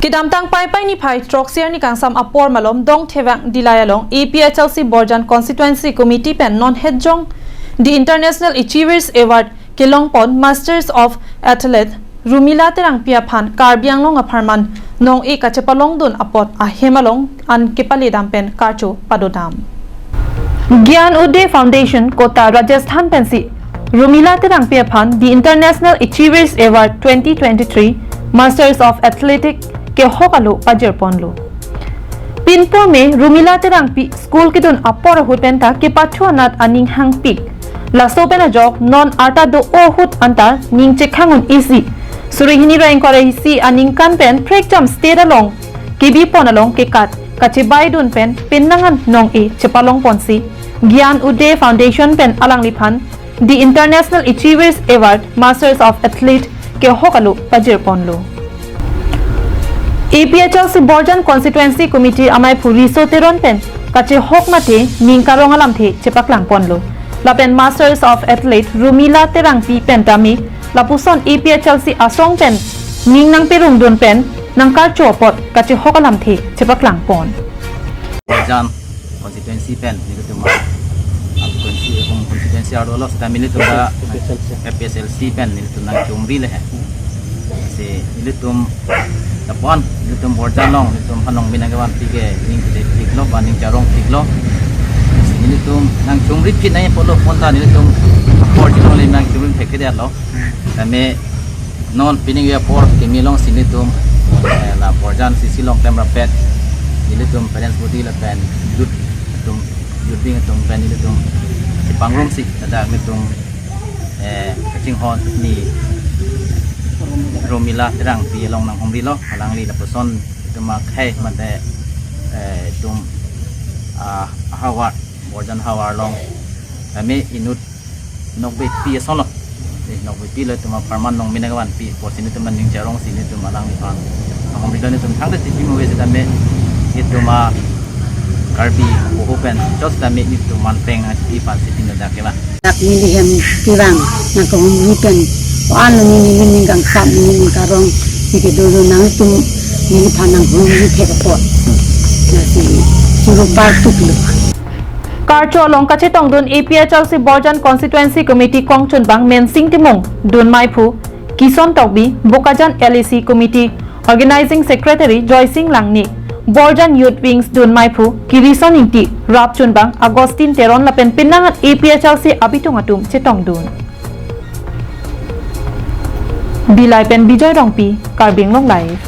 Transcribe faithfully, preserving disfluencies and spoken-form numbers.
Kedamtang Paipai niphai throksi arni kangsam apor malom Dongthevang Dillai along A P H L C Borjan Constituency Committee pen non hetjong The International Achievers Award kelongpon Masters of Athlete Rumila Terangpi aphan Karbi Anglong apharman nong-e kachepalongdun apot ahem along an kepaledam pen karcho padodam. Gyan Uday Foundation, Kota, Rajasthan pensi Rumila Terangpi aphan The International Achievers Award twenty twenty-three Masters of Athletics kehok alo pajirponlo. Pinpur me Rumila Terangpi school kedun apor ahut penta kepathu anat aning hangpik. Laso pen ajok non arta do ahut anta ning chekhang un isi suri hini ra ingkoi ra isi aningkan pen phrekjam state along kebipon along kekat kachebaidun pen penang an nong-e chepalongponsi Gyan Uday Foundation pen alangliphan The International Achievers Award Masters of Athlete kehok alo pajirponlo. A P H L C Borjan Constituency Committee amaiphu Riso Teron pen kachehok mathe ning karong alamthe chepaklangponlo. Lapen Masters of Athlete Rumila Terangpi pen tame lapuson A P H L C asong pen ning nangperungdun pen nangkarcho apot kachehok alamthe chepaklangpon. Borjan constituency pen nelitum a, a constituency, home constituency arlo lo seta nelitum ta A P H L C pen nelitum nangchongri le he. Si nelitum lapuson nelitum Borjan along nelitum hanong minang kevan pike ning kete piklo ba ning charong piklo. Si nelitum nangchongri phi nai polo ponta nelitum Borjan along nangchongri thek kedetlo. Tame non pining ya por kimi alongsi nelitum, eh, la Borjan C C along klem rapet nelitum parents body lapen youth atum, youth wing atum pen nelitum chepangrumsi ladak nelitum, eh, kachinghon ni Rumila Terangpi along nanghumrilo, alangli lapuson itum akhei mate, eh, itum, ah, havar, Borjan havar along tame inut nokbepi ason lo. Eh, nokbepi lo itum apharman nong minang kevan pi apotsi nelitum nangning charongsi nelitum alangliphan nonghumrilo, nelitum thangta chipi mo ve seta me itum a Karbi poho pen chot seta me itum manpeng achipi aphansi pinodak kevan. Dak neli hem Terang nangkehumri pen o-an lo neli ning kangsam neli ning karong pike dolo nangtum neliphan nanghumri thek apot. Lasi choro partuklo. Karcho along kachetongdun A P H L C Borjan Constituency Committee kongchunbang Mensing Timung, dunmaiphu Kison Tokbi, Bokajan L A C Committee Organizing Secretary Joysing Langne, Borjan Youth Wings dunmaiphu Kirison Ingti, rapchunbang Augustine Teron lapen penang an A P H L C abitung atum chetongdun. Dillai pen Bijoy Rongpi, Karbi Anglong Live.